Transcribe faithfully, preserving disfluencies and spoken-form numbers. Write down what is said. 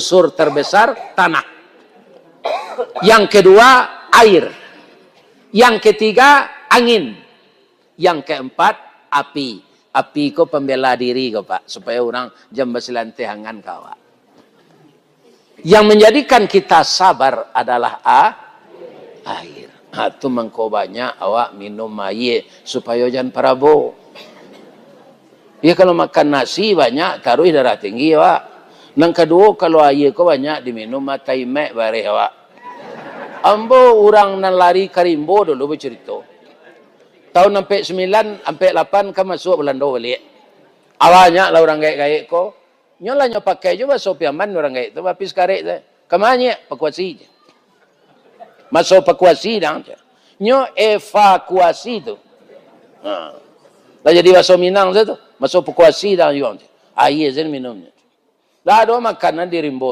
unsur terbesar tanah. Yang kedua, air. Yang ketiga, angin. Yang keempat, api. Api ko pambela diri ko, Pak, supayo urang jan basilanteh angan ka awak. Yang menjadikan kita sabar adalah a-, air. Ha, tu mangko banyak awak minum aia supayo jan parabo. Ya, kalau makan nasi banyak, taruih darah tinggi awak. Nan kaduo, kalau aia ko banyak diminum, matai mek bareh awak. Ambo urang nan lari ka rimbo dulu bacarito. Tahun ampek sambilan, ampek lapan kan masuak Balando baliak. Banyak lah urang gaek-gaek ko. Nyo lah nyo pakai jo baso Piaman urang gaek tu, bapis karek tu. Ka ma nyiak? Pakuasi je. Maso pakuasi dang. Nyo evakuasi tu. Ha. Lah jadi baso Minang tu. Maso pakuasi dang juo. Aia sajo minumnyo. Lah ado makanan di rimbo